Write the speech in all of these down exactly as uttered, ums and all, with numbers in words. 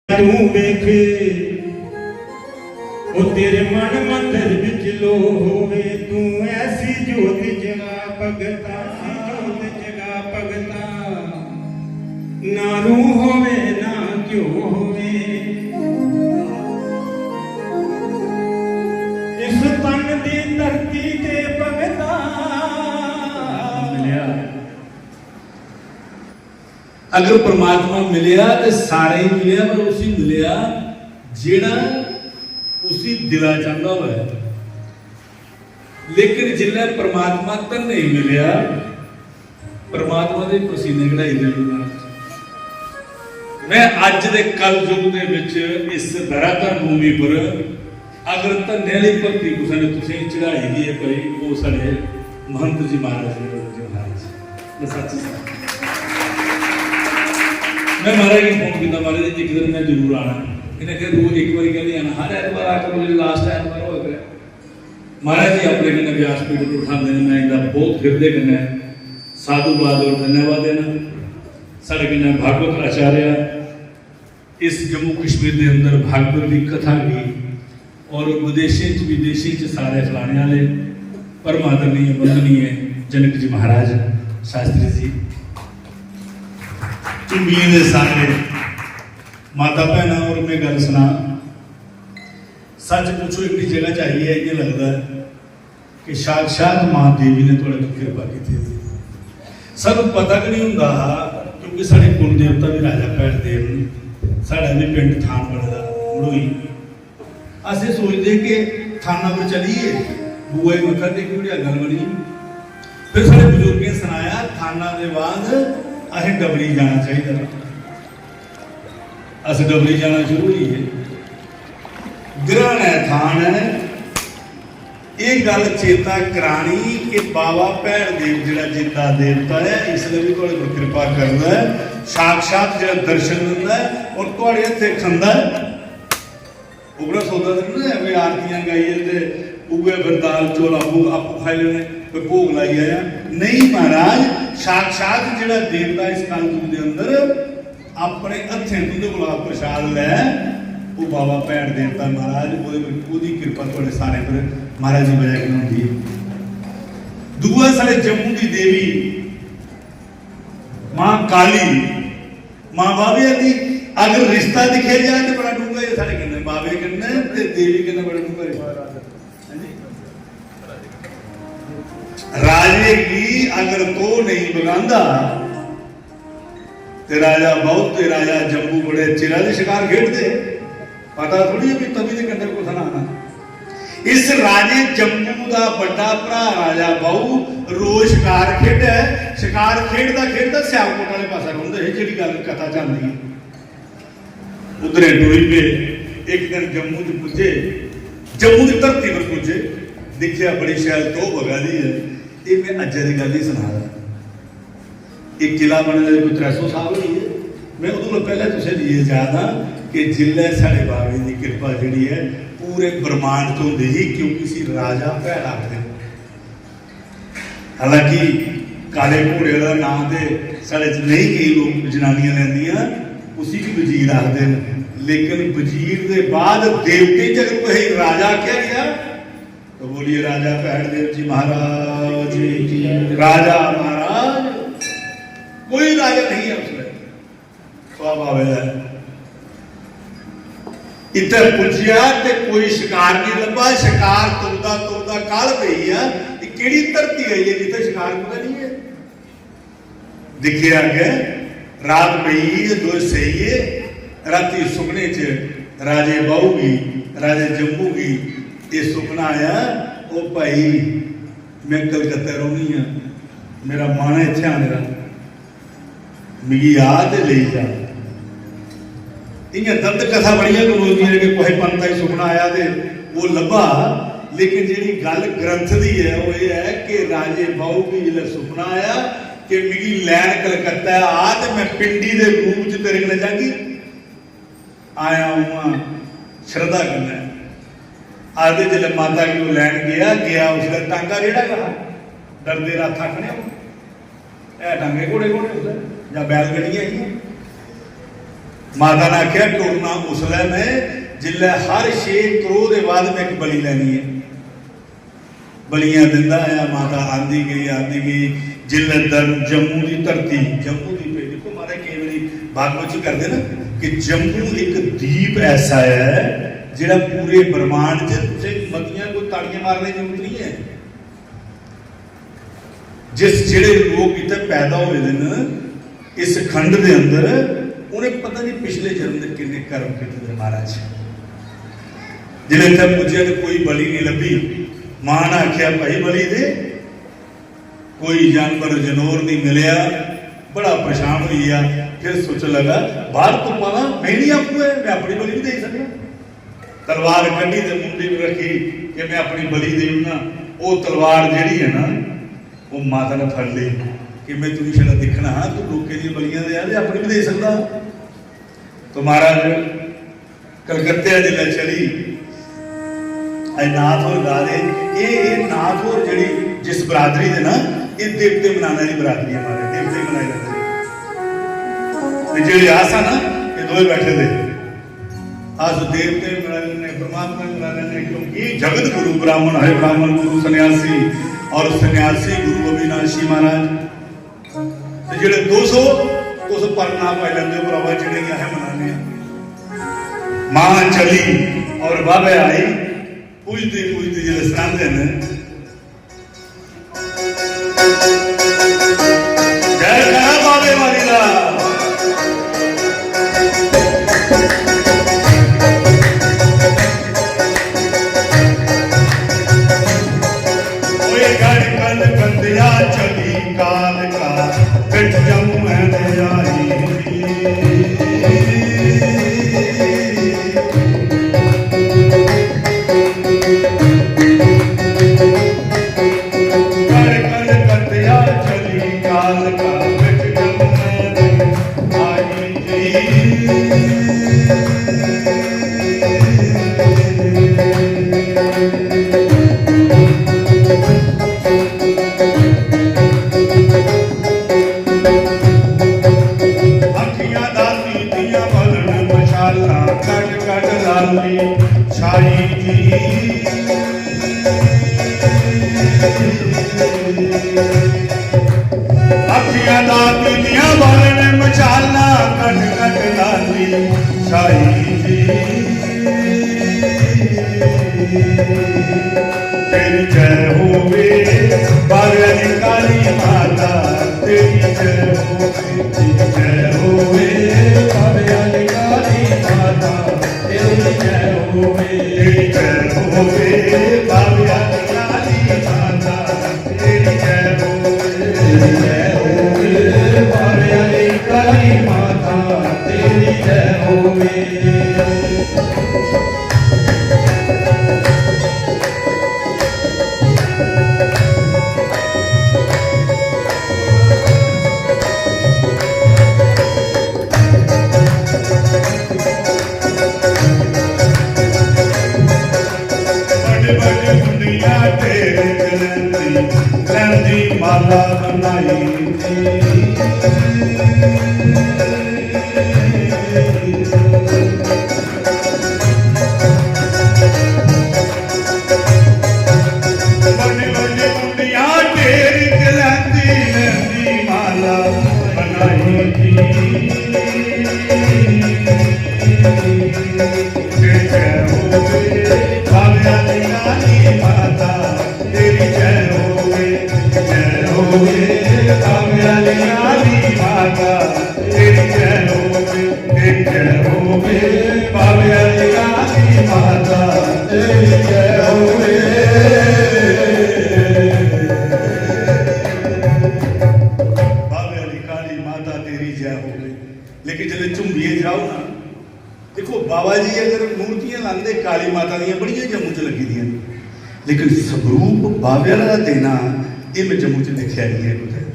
तू वेखे, ओ तेरे मन मंदर विच लो होवे, तू ऐसी जोत जगा भगता, ऐसी जोत जगा भगता, ना रूह होवे ना क्यों होवे, इस तन दी धरती ते भगता। मिलेआ। अगर परमात्मा मिलेआ ते सारें गी मिलेआ, पर उसी मिलेआ जेह्ड़ा उसी दिला चांह्दा होऐ। लेकिन जिसलै परमात्मा धन्ने गी मिलेआ, परमात्मा दे पसीने कढाई देने। मैं अज्ज दे कल युग दे विच इस धराधर भूमि पर अगर धन्ने आह्ली भक्ति कुसै ने तुसें गी चढ़ाई दी ऐ भाई, ओह् साढ़े महंत जी महाराज जी, जी महाराज जी। मैं सच्च सनां, मैं महाराज गी फोन कीता, "महाराज जी, इक दिन मैं जरूर आना।" इ'नें आखेआ, "रोज इक बारी कैह्ली आना, हर ऐतवार आ करो, जेह्ड़ा लास्ट ऐतवार होआ करै।" महाराज जी अपने कन्नै व्यासपीठ पर उठांदे ने, मैं इंदा बहुत हिरदे कन्नै साधुवाद और धन्यवाद देना। साढ़े कन्नै भागवत आचार्य इस जम्मू कश्मीर दे अंदर भागवत दी कथा गी और विदेशें च, विदेशें च सारे फैलाने आह्ले परम आदरणीय वंदनीय जनक जी महाराज शास्त्री जी, चुंगियें दे सारे माता भैनां, और मैं गल्ल सनां, सच पुच्छो, इन्नी जगह च आइयै इ'यां लगदा ऐ कि साक्षात मां देवी ने थुआढ़े पर किरपा कीती दी। सानूं पता गै नहीं होंदा हा, क्योंकि साढ़े कुल देवता भी राजा भैड़ देव न, साढ़ा भी पिंड थान बने दा मड़ोई। अस एह् सोचदे कि थाना पर चलिए, बुआ गी मत्था टेकी ओड़ेआ, गल्ल बनी। फिर साढ़े बजुर्गें सनाया, थाना दे बाद असें डबरी जाना चाहिदा। अस डबरी जाना शुरू होई गे। ग्रहण ऐ, थान ऐ। एह् गल्ल चेता करानी कि बाबा भैड़ देव जेह्ड़ा जिंदा देवता ऐ, इसलै बी थुआढ़े पर किरपा करदा ऐ, साक्षात जेह्ड़ा दर्शन दिंदा ऐ और थुआढ़े हत्थें खंदा ऐ। उग्रा सौदा ते निं ऐ, कोई आरतियां गाइयै ते उ'ऐ फिर दाल चौल आपूं, आपूं खाई लैने, कोई भोग लाई आया। नेईं महाराज, साक्षात जेह्ड़ा देवता इस कलयुग दे अंदर अपने हत्थें तुं'दे कोला प्रसाद लै, ओह् बाबा भैड़ देवता महाराज, ओह्दे पर, ओह्दी किरपा थुआढ़े सारें पर महाराज दी बजह कन्नै होंदी ऐ। दूआ साढ़े जम्मू दी देवी मां काली, मां बाबे आह्ली, अगर रिश्ता दिक्खेआ जाए ते बड़ा डूंह्गा ऐ साढ़े कन्नै, बाबे कन्नै ते देवी कन्नै बड़ा डूंह्गा रिश्ता। राजे गी अगर तोह् नेईं बगांदा ते राजा बाहू ते राजा जम्बू बड़े चिरा दे शकार खेडदे। पता थोड़ी ऐ भी तवी दे कंढे कुत्थै लाना। इस राजे जम्बू दा बड्डा भ्रा राजा बाहू रोज शकार खेढै। शकार खेढदा खेढदा सियालकोट आह्ले पासै रौंह्दे हे, जेह्ड़ी गल्ल कथा च आंदी ऐ। उद्धरे टुरी पे, इक दिन जम्मू च पुज्जे, जम्मू दी धरती पर पुज्जे, दिक्खेआ बड़ी शैल तोह् बगा दी ऐ। एह् में अज्जै दी गल्ल ही सना दा। एह् किला बने दे कोई त्रै सौ साल होई गे। में उदों कोला पैह्लें तुसें लेइयै जा दा कि जिसलै साढ़े बाबे दी किरपा जेह्ड़ी ऐ पूरे ब्रह्मांड च होंदी ही, क्योंकि इसी राजा भैड़ा आखदे न। हालांकि काले घोड़े दा नांऽ ते साढ़े च नेईं केईं लोक जनानियां लैंदियां, उसी बी वजीर आखदे न। लेकिन वजीर दे बाद देवतें च अगर कुसै गी राजा आखेआ गेआ, तो बोलिए राजा भैड़ देव जी महाराज की। राजा महाराज, कोई राजा नहीं है उसमें। बाबा आवे दा ऐ। इत्थै पुज्जेआ ते कोई शकार नहीं लब्भा। शकार तुरदा तुरदा काल पेई गेआ। एह् केह्ड़ी धरती आई ऐ जित्थै शकार कुतै नहीं ऐ? दिक्खेआ अग्गें रात पेई गेई, दोए सेई गे। राती सुखने च राजे बाहू गी, राजे जम्बू गी एह् सुखना आया, "ओ भाई, मैं कलकत्ते रौह्नी आं, मेरा मन ऐ इत्थै आने दा।" मिगी आ ते लेई जा। इ'यां दंद कथा बड़ियां गनोदियां न कि कुसै पंत गी सुखना आया ते ओह् लब्भा, लेकिन जेह्ड़ी गल्ल ग्रंथ दी ऐ, ओह् एह् ऐ कि राजे बाहू गी जिसलै सुखना आया कि मिगी लैन कलकत्ता आ ते मैं पिंडी दे रूप च तेरे कन्नै जागी। आया उ'आं श्रद्धा कन्नै। आखदे जिसलै माता गी ओह् लैन गेआ, गेआ उसलै टांगा रेड़ा गै हा, डरदे रथ आखने ओह्। है टांगे घोड़े घोड़े उसलै, जां बैलगड्डियां हियां। माता ने आखेआ, "टुरना उसलै में, जिसलै हर छे क्रोह् दे बाद में इक बलि लैनी ऐ।" बलियां दिंदा आया, माता आंदी गई, आंदी गई। जिसलै दर-, जम्मू दी धरती, जम्मू दी पे-, दिक्खो महाराज, केईं बारी भागवत च करदे ना कि जम्मू इक दीप ऐसा ऐ जेह्ड़ा पूरे ब्रह्मांड च तुसें मतियां कोई ताड़ियां मारने दी जरूरत नहीं ऐ। जिस, जेह्ड़े लोक इत्थै पैदा होए दे न, इस खंड दे अंदर, उ'नें पता नहीं पिछले जन्म दे किन्ने कर्म कीते दे महाराज। जिसलै इत्थै पुज्जे ते कोई बलि नहीं लब्भी, मां ने आखेआ, "भाई, बलि दे।" कोई जानवर जनौर नहीं मिलेआ, बड़ा परेशान होई गेआ। फिर सोचन लगा, "बाहर धुप्पा दा, में नहीं आपूं ऐ, में अपनी बलि भी देई सकना।" तलवार कड्ढी ते मुंडी पर रक्खी कि में अपनी बलि देई ओड़ना। ओह् तलवार जेह्ड़ी ऐ ना, ओह् माता ने फड़ लेई कि में तुगी छड़ा दिक्खना हा, तू लोकें दियां बलियां देआ ते अपनी बी देई सकदा हा। तो महाराज कलकत्ते जिसलै चली, अज नाथ होर गा दे, एह्, एह् नाथ होर जेह्ड़ी जिस बरादरी दे ना, एह् देवते मनाने आह्ली बरादरी ऐ महाराज, देवते मनाई लैंदे। ते जेह्ड़े अस आं ना, एह् दोए बैठे दे, अस देवते बी मनाई लैन्ने, परमात्मा बी मनाई लैन्ने, क्योंकि जगत गुरु ब्राह्मण है, ब्राह्मण गुरु सन्यासी, और सन्यासी गुरु अविनाशी महाराज। ते जेह्ड़े तुस ओ, तुस परना पाई लैंदे ओ भ्रावा, जि'नेंगी असें मनाने आं। मां चली और बाबे आई, पुजदी पुजदी जिसलै सनांदे न, जयकारा बाबे वाली दा। ओए गढ़ कल कंदिया चली कालका, बिच जम्मू ऐ दे आई। गढ़ कल कंदिया चली कालका, बिच जम्मू ऐ दे आई। अखियां दा पीतियां बलन मशालां, कट कट लाली छाई जी। अखियां दा पीतियां बलन मशालां, कट कट लाली छाई जी। तेरी जय होवे बावे आली काली माता, तेरी जय होवे, जय होवे बावे आली काली माता, तेरी जय होवे, तेरी जय होवे बावे आली काली माता, तेरी जय होवे, जय होवे बावे आली काली माता, तेरी जय होवे। बड़े बड़े मुंडिया ढेर लैंदी, लैंदी माला बनाई। बड़ी बड़ी मुंडिया ढेर च लैंदी, लैंदी माला बनाई दी। जय होवे बावे आली काली माता, तेरी जय होवे, जय होवे बावे आली काली माता, तेरी जय होवे, तेरी जय होवे बावे आली काली माता, तेरी जय होवे। बावे आली काली माता तेरी जय होवे। लेकिन जल्ले झुंबिये जाओ ना, देखो, बाबा जी अगर मूर्तियां लांदे काली माता दियां, बड़ियां जम्मू च लग्गी दियां न, लेकिन स्वरूप बावे आह्ला दा देना, एह् मैं जम्मू च दिक्खेआ निं ऐ कुतै।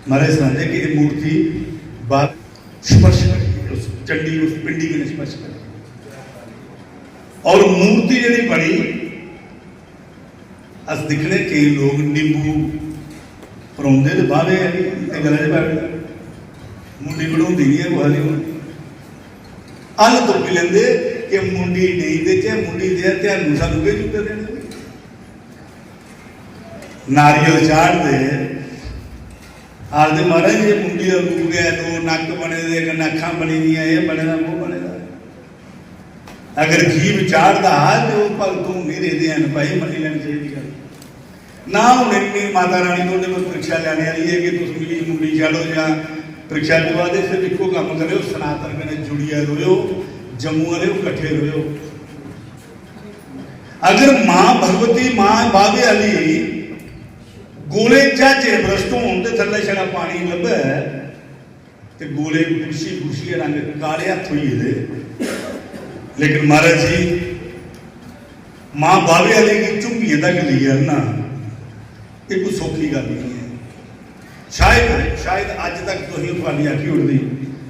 महाराज सनांदे कि एह् मूर्ति बा-, स्पर्श करी, उस चंडी, उस पिंडी कन्नै स्पर्श करी। और मूर्ति जेह्ड़ी बनी, अस दिक्खने केईं लोक नींबू परोंदे ते बावे ते गले च पाई ओड़दे। मुंडी कढोंदी निं ऐ कुसै दी हून। हल तुप्पी लैंदे कि मुंडी नेईं देचै, मुंडी देआ ते हल्लू सानूं केह् जूते देने? नारियल चाढ़दे, आखदे, "महाराज, एह् मुंडी दा रूप गै, दो नक्क बने दे, कन्नै अक्खां बनी दियां, एह् बने दा, वो बने दा।" अगर जीव चाढ़दा हा ते ओह् भगत हून निं रेह्दे हैन भाई, मन्नी लैनी चाहिदी गल्ल। ना हून इन्नी माता रानी तुं'दे कोल परीक्षा लैने आह्ली ऐ कि तुस मिगी मुंडी चाढ़ो जां परीक्षा देओ। ते सिर्फ इक्को कम्म करेओ, सनातन कन्नै जुड़ियै रवेओ, जम्मू आह्लेओ, कट्ठे रवेओ। अगर मां भगवती, मां बाह्वे आह्ली गोले ज्हाजे भ्रष्ट होन ते थल्लै छड़ा पानी लब्भै, ते गोले बुरशी बुरशियै रंग काले हत्थ होई गेदे। लेकिन महाराज जी, मां बाह्वे आह्ले गी झुंगियें तक लेई आना, एह् कोई सौखी गल्ल नहीं ऐ। शायद, शायद अज्ज तक तुसें फलानी आखी ओड़दी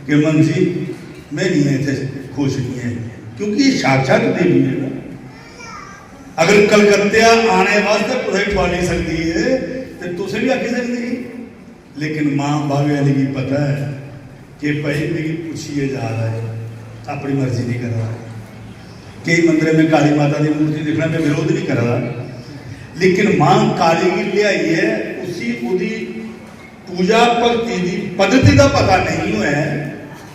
कि "मन जी, में नहीं ऐ इत्थै, खुश नहीं ऐ", क्योंकि एह् साक्षात देवी है ना। अगर कलकत्ते आने वास्तै कुसै ठुआली सकदी है, ते तुसें भी आखी सकदी ही। लेकिन मां बाह्वे आह्ले गी पता ऐ कि भाई मिगी पुच्छियै जा दा ऐ, अपनी मर्जी नहीं करा दा। केई मंदरें में काली माता दी मूर्ति दिक्खना, में विरोध नहीं करा दा, लेकिन मां काली गी लेआइयै उसी ओह्दी पूजा भक्ति दी पद्धति दा पता नहीं होऐ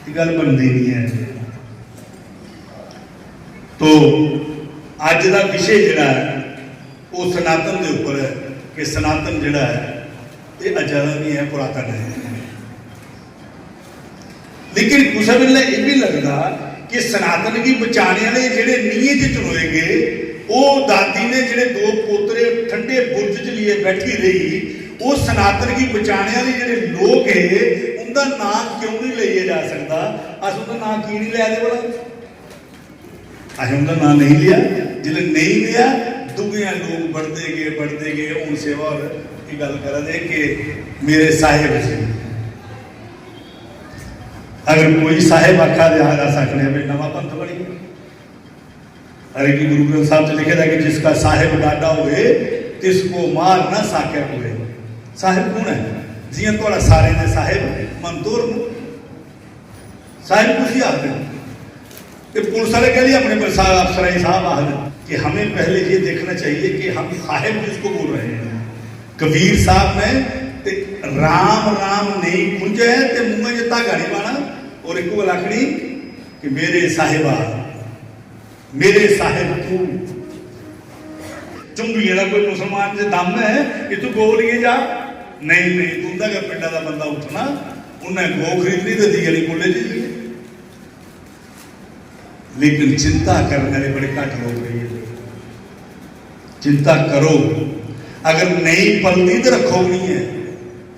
ते गल्ल बनदी नहीं ऐ। तो अज्ज दा विशे जेह्ड़ा ऐ, ओह् सनातन दे उप्पर ऐ कि सनातन जेह्ड़ा ऐ, एह् अज्जा दा नहीं ऐ, पुरातन ऐ। लेकिन कुसै बेल्लै एह् बी लगदा कि सनातन गी बचाने आह्ले जेह्ड़े नीहे च चुनोए गे, ओह् दादी ने जेह्ड़े दो पोतरे ठंडे बुर्ज च लेइयै बैठी रेही, ओह् सनातन गी बचाने आह्ले जेह्ड़े लोक हे, उं'दा नांऽ क्यों नहीं लेइयै जा सकदा? अस उं'दा नांऽ की नहीं लै दे भला? असें उं'दा नांऽ नेईं लेआ। जिसलै नेईं लेआ, दूए लोक बढ़दे गे, बढ़दे गे। हून सेवा होर एह् गल्ल करा दे कि मेरे साहेब जी, अगर कोई साहेब आखा दे, अस आखने आं, "भाई, नमां पंथ बनी गेआ।" अरे, कि गुरु ग्रंथ साहब च लिखे दा कि "जिसका साहेब डाडा होए, तिसको मार ना साकै कोए।" साहेब कौन है? जियां थुआढ़ा सारें दे साहेब मंदोर न। साहिब कुसी आखदे न? ते पुलिस वाले कैली अपने पर साहब, अफसर साहब आखदे न? कि हमें पहले ये देखना चाहिए कि हम साहिब किसको बोल रहे हैं। कबीर साहब ने ते "राम राम नेईं खुंझै" ते मुंहै च धागा नहीं पाना। और इक गल्ल आखनी कि "मेरे साहिबा, मेरे साहिब तू।" चुंगिये दा कोई मुसलमान जे दम है, इत्थूं गौ लेइयै जा। नहीं, नहीं, तुं'दा गै पिंडा दा बंदा उट्ठना, उन्नै गौ खरीदनी ते देई जानी मुल्लै च जाइयै। लेकिन चिंता करने आह्ले बड़े घट्ट लोक रेही गेदे। चिंता करो, अगर नेईं पलदी ते रक्खो बी निं ऐ।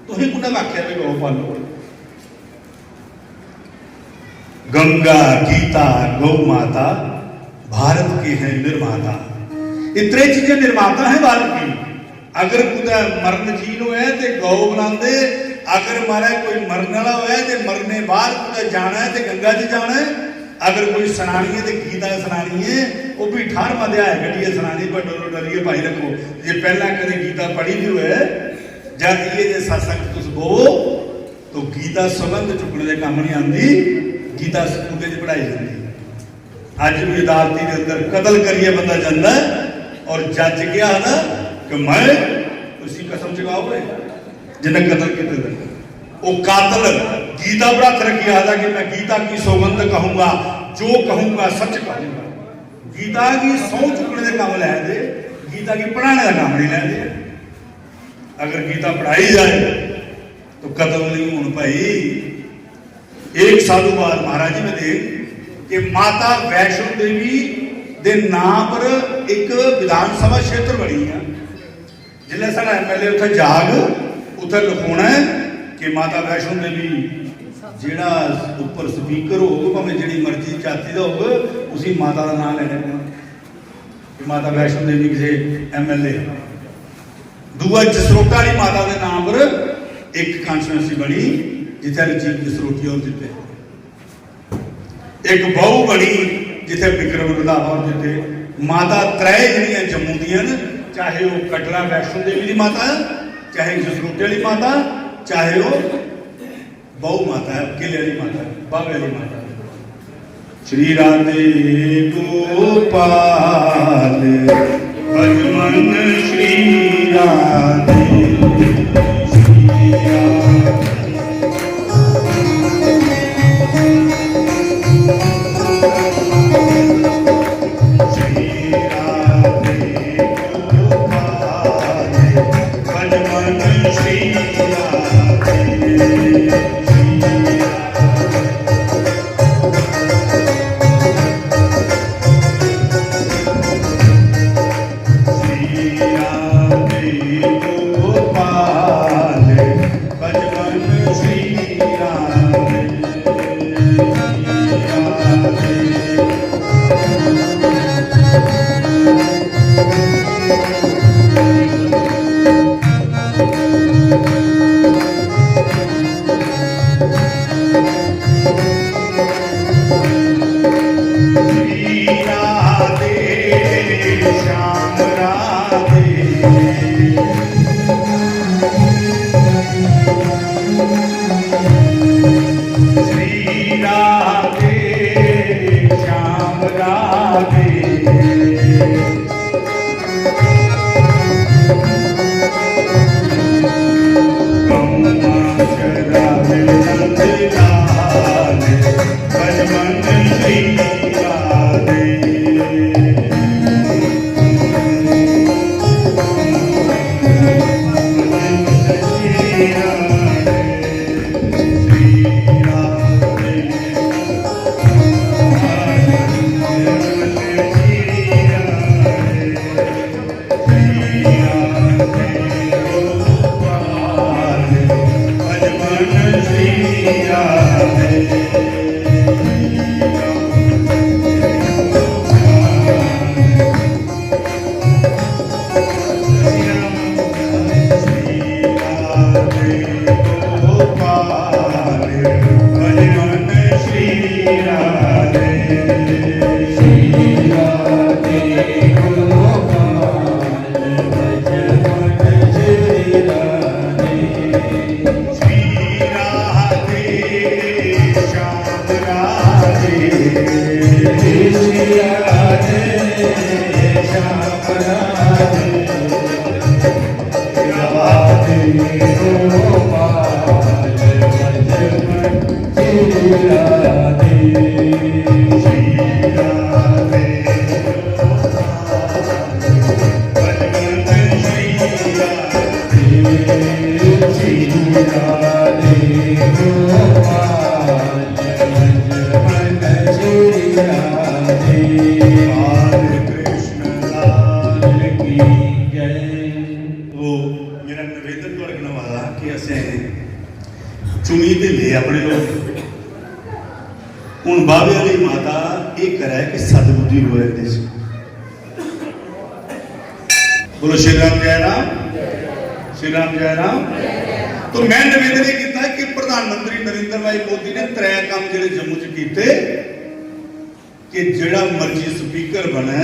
तुसें कु'न्नै आखेआ भाई गौ पालो? गंगा, गीता, गौ माता, भारत के हैं निर्माता। एह् त्रै चीजें निर्माता हैं भारत की। अगर कुतै मरण जीन होऐ ते गौ बनांदे, अगर, महाराज, कोई मरने आह्ला होऐ ते मरने बाद कुतै जाना ऐ ते गंगा च जाना ऐ, अगर कोई सनानी ऐ ते गीता सनानी ऐ, ओह् बी ठारमां अध्याय कड्ढियै सनानी, पर डरो डरियै भाई रक्खो। जे पैह्लें कदें गीता पढ़ी दी होऐ जां इ'यै जे सत्संग तुस बवो, तो गीता सगंध चुक्कने दे कम्म नहीं आंदी, गीता स्कूलें च पढ़ाई जंदी। अज्ज भी अदालती दे अंदर कत्ल करियै बंदा जंदा ऐ और जज केह् आखदा कि मैं, उसी कसम चुकाओ भाई, जिन्नै कत्ल कीते दा। ओह् कातल गीता पर हत्थ रखियै आखदा कि मैं गीता की सौगंध कहूंगा, जो कहूंगा सच कहूंगा। गीता गी सौं चुक्कने दे कम्म लै दे, गीता गी पढ़ाने दा कम्म नहीं लै दे। अगर गीता पढ़ाई जाए तो कत्ल नहीं होन भाई। एक साधुवाद महाराज जी ने दे कि माता वैष्णो देवी दे नां पर एक विधानसभा क्षेत्र बनी है। जिसलै साढ़ा एमएलए उत्थै जाग, उत्थै लखोना है कि माता वैष्णो देवी, जेह्ड़ा उप्पर स्पीकर होग, भामें जेह्ड़ी मर्जी जाति दा होग, उसी माता दा नांऽ लैने पौना। कि माता वैष्णो देवी किसे एमएलए, दूआ जसरोटा आह्ली माता दे नांऽ पर इक कॉन्स्टिट्यूएंसी बनी, जित्थै रजीव जसरोटिया होर जित्ते। इक बहू बनी, जित्थै विक्रम रंधावा होर जित्ते। माता त्रै जेह्ड़ियां जम्मू दियां न, चाहे ओह् कटरा वैष्णो देवी दी माता ऐ, चाहे जसरोटे आह्ली माता, चाहे ओह् बहू माता ऐ, किले आह्ली माता ऐ, बाह्वे आह्ली माता ऐ। श्री राधे गोपाल, भजमन श्री राधे, श्री राधे। श्री राधे गोपाल, भजमन श्री राधे, श्री राधे। श्री राधे गोपाल, भजमन श्री राधे, श्री राधे। श्री राधे श्याम राधे। श्री राधे श्याम राधे। गौमाँ चरावे नंद लाल, भजमन श्री राधे। श्री राधे। तो मेरा निवेदन थुआढ़े कन्नै होआ दा कि असें चुनी ते ले अपने लोक। हून बाह्वे आह्ली माता एह् करै कि सद्बुद्धि रवै एह्दे च। बोलो श्री राम जय राम, श्री राम जय राम। तो मैं निवेदन एह् कीता कि प्रधानमंत्री नरेंद्र भाई मोदी ने त्रै कम्म जेह्ड़े जम्मू च कीते कि जेह्ड़ा मर्जी स्पीकर बने,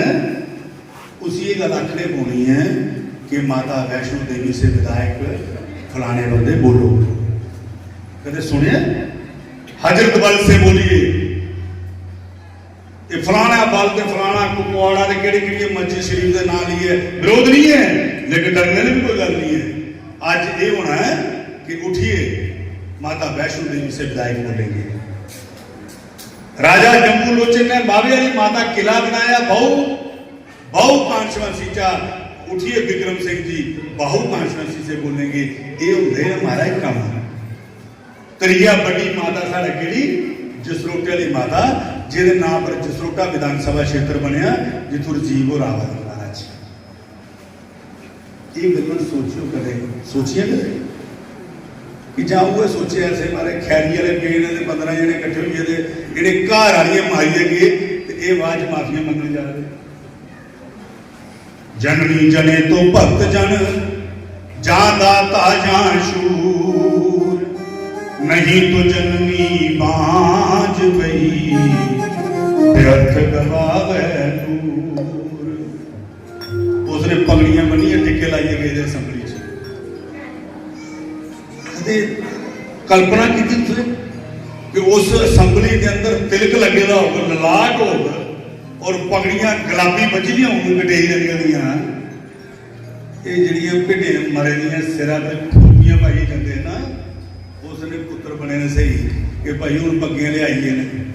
उसी एह् गल्ल आखनी पौनी ऐ कि माता वैष्णो देवी से विधायक फलाने बंदे बोलो। कदे सुनेआ? हजरत बल से बोलिए, ते फलाना बल ते फलाना कुपवाड़ा ते केह्ड़ी केह्ड़ी मस्जिद शरीफ दे नांऽ लेइयै विरोध नहीं है, लेकिन डरने दी भी कोई गल्ल नहीं है। अज्ज एह् होना ऐ कि उठिए माता वैष्णो देवी से विधायक बोलेंगे। राजा जम्बू लोचन ने बावे आह्ली माता किला बनाया, बहु, बहु कॉन्स्टिट्यूएंसी चा उठिए विक्रम सिंह जी बहु कॉन्स्टिट्यूएंसी से बोलेंगे। ये होंदे ने महाराज कम्म। त्रीया बड्डी माता साढ़े केह्ड़ी? जसरोटे आह्ली माता, जेह्दे नांऽ पर जसरोटा विधानसभा क्षेत्र बनेआ, जित्थूं राजीव होर आवा दे महाराज। एह् गल्लां सोचेओ कदें, सोचियां कदें? कि जां उ'ऐ सोचेआ असें, मारे खैरी आह्ले पे न ते पंदरां जने कट्ठे होई गे ते जेह्ड़े घर आह्नियै मारियै गे ते एह् बाद च माफियां मंगन जा दे। जननी जने तो भक्त जन, जां दाता जां शूर, नहीं तो जननी बांझ गई, व्यर्थ गवावे दूर। उसने पगड़ियां बन्नियै टिक्के लाइयै गेदे असेंबली च। कदें कल्पना कीती तुसें? उस असेंबली दे अंदर तिलक लग्गे दा होग, ललाट होग और पगड़ियां गुलाबी बज्झी दियां होंगन गडेई रंगै दियां। एह् जेह्ड़ियां भिड्डें मरे दियां सिरा ते टोपियां पाइयै जंदे ना, उसने पुत्तर बने ने स्हेई कि भाई हुन पग्गें आह्ले आई गे न।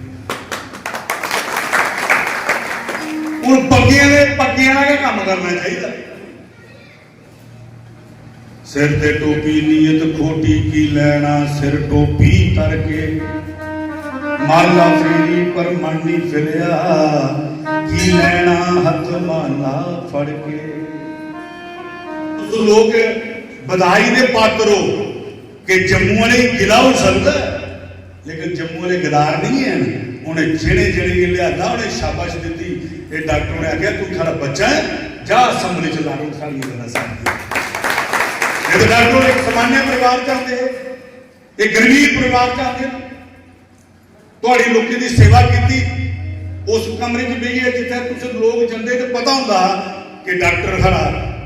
हुन पग्गें आह्ले पग्गें आह्ला गै कम्म करना चाहिदा। सिर ते टोपी नीयत खोटी की लैना, सिर टोपी तर के। माला फेरी पर मन नहीं फिरया, की लैना हथ माला फड़ के। तुस लोग बधाई दे पात्र हो कि जम्मू आह्ले गी गिला होई सकदा ऐ, लेकिन जम्मू आह्ले गदार नहीं है। उन्हें जेह्ड़े जेह्ड़े गी लिआंदा, उन्हें शाबाश दित्ती। ते डॉक्टर ने आखेआ, "तू साढ़ा बच्चा है, जा असेंबली च लड़, साढ़ियां गल्लां सामने।" ये तो डॉक्टर एक सामान्य परिवार च आंदे हे, एक गरीब परिवार च आंदे न। थुआड़ी लोकें दी सेवा कीती, उस कमरे च बेहियै जित्थै तुस लोक जंदे ते पता होंदा हा कि डॉक्टर साढ़ा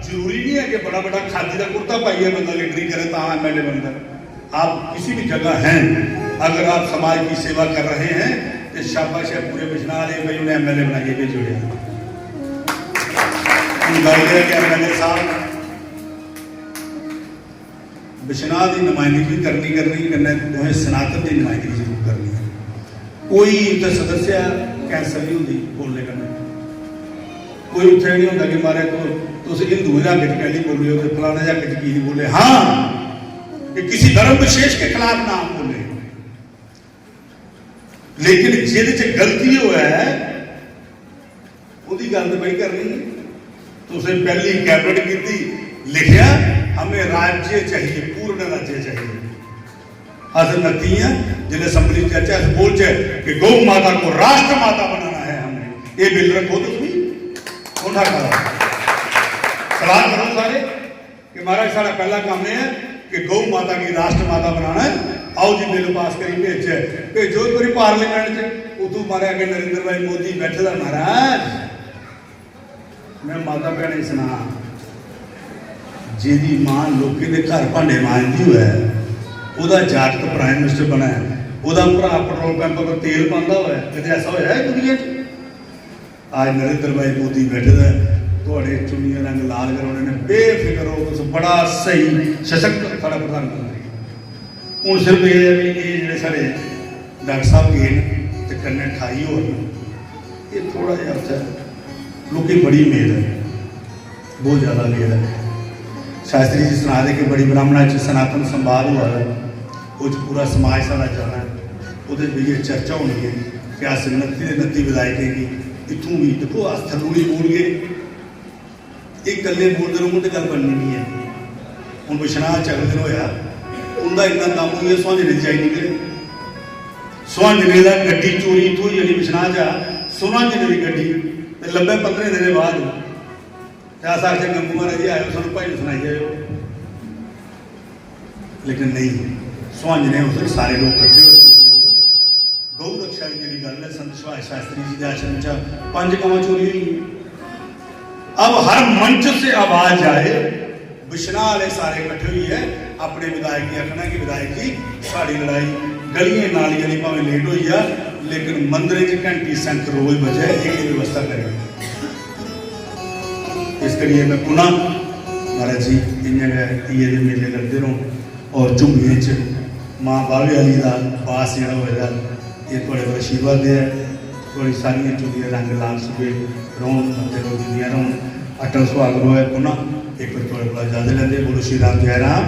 जरूरी नहीं है कि बड़ा बड़ा खादी दा कुर्ता पाइयै बंदा लीडरी करे तां एमएलए बनदा। आप किसी भी जगह हैं, अगर आप समाज की सेवा कर रहे हैं तो शाबाश है पूरे बिश्नाह आह्ले भाई, उन्हें एमएलए बनाइयै भेजी ओड़ेआ। हून गल्ल एह् ऐ कि एमएलए साहब बिश्नाह दी नुमाइंदगी करनी करनी, कन्नै तुसें सनातन दी नुमाइंदगी जरूर करनी है। कोई उत्थै सदस्य कैंसल नहीं होंदी बोलने कन्नै। कोई उत्थै नहीं होंदा कि महाराज तुस, तुस हिंदुएं दे हक च कैली बोली हो ते फलाने दे हक च की नहीं बोले। हाँ, कि किसी धर्म विशेष के खिलाफ ना बोले, लेकिन जेह्दे च गलती होऐ ओह्दी गल्ल ते भाई करनी है। तुसें पैह्ली कैबिनेट कीती, लिखेआ, "हमें राज्य चाहिए, पूर्ण राज्य चाहिए।" अस नत्ती आं, जिसलै असेंबली च जाचै, अस बोलचै कि गौ माता को राष्ट्र माता बनाना है हमने, ये बिल रखो तुस भी, कौन था खड़ा? सलाह करो सारे। कि महाराज साढ़ा पैह्ला कम्म एह् ऐ कि गौ माता गी राष्ट्र माता बनाना ऐ, आओ जी बिल पास करी भेजचै, भेजो इक बारी पार्लियामेंट च, उत्थूं मारे अग्गें नरेंद्र भाई मोदी बैठे दा महाराज। में माता भैनें गी सनां, जेह्दी मां लोकें दे घर भांडे मांजदी होऐ, ओह्दा जागत प्राइम मिनिस्टर बनै, ओह्दा भ्राऽ पेट्रोल पंप पर तेल पांदा होऐ, कदें ऐसा होया ऐ दुनिया च? आज नरेंद्र भाई मोदी बैठे दा ऐ, थुआड़े चुन्नियां रंग लाल करोने ने, बेफिक्र हो तुस, बड़ा स्हेई सशक्त साढ़ा प्रधानमंत्री। हून सिर्फ एह् ऐ कि एह् जेह्ड़े साढ़े डाक्टर साहब गे न ते कन्नै ठाई होर न, एह् थोड़ा जेहा उत्थै लोकें गी बड़ी उम्मीद ऐ, बहुत ज्यादा उम्मीद ऐ। शास्त्री जी सना दे कि बड़ी ब्राह्मणा च सनातन संवाद होआ दा ऐ, ओह् च पूरा समाज साढ़ा जाना ऐ, ओह्दे च बेहियै चर्चा होनी ऐ कि अस नत्ती दे नत्ती विधायकें गी इत्थूं बी, दिक्खो, अस थल्लू निं बोलगे, एह् कल्ले बोलदे रौह्ङन ते गल्ल बननी निं ऐ। हून बिश्नाह च अगले दिन होआ, उं'दा इन्ना दम होई गेआ, सुहांजने दी जाई निकले। सुहांजने दा गड्डी चोरी थ्होई जानी बिश्नाह चा, सुहांजने दी गड्डी, ते लब्भै पंदरें दिनें बाद। ते अस आखचै, "गंगू महाराज जी आएओ, सानूं भजन सनाई आएओ।" लेकिन नेईं, सुहांजने उस दिन सारे लोक कट्ठे होए, कुछ लोक। गौ रक्षा दी जेह्ड़ी गल्ल ऐ, संत सुभाष शास्त्री जी दे आश्रम च पंज गवां चोरी होई गेइयां। अब हर मंच से आवाज आए, बिश्नाह आह्ले सारे कट्ठे होइयै अपने विधायक गी आखना कि विधायक जी, साढ़ी लड़ाई गलियें नालियें दी भावें लेट होई जा, लेकिन मंदरें च घंटी शंख रोज बजै, एह्दी व्यवस्था करेओ। इस करियै में पुनः महाराज जी, इ'यां गै इ'यै दे मेले लगदे रौह्न और झुग्गियें च मां बाह्वे आह्ली दा बास जेह्ड़ा होए दा, एह् थुआढ़े पर आशीर्वाद देऐ। थुआढ़ी सारियां चुंदियां रंग लाल सुबे रौह्न, मत्थे पर बिंदियां रौह्न, अटल सुहाग र'वै। पुनः इक बारी थुआढ़े कोला इजाजत लैंदे, बोलो श्री राम जय राम।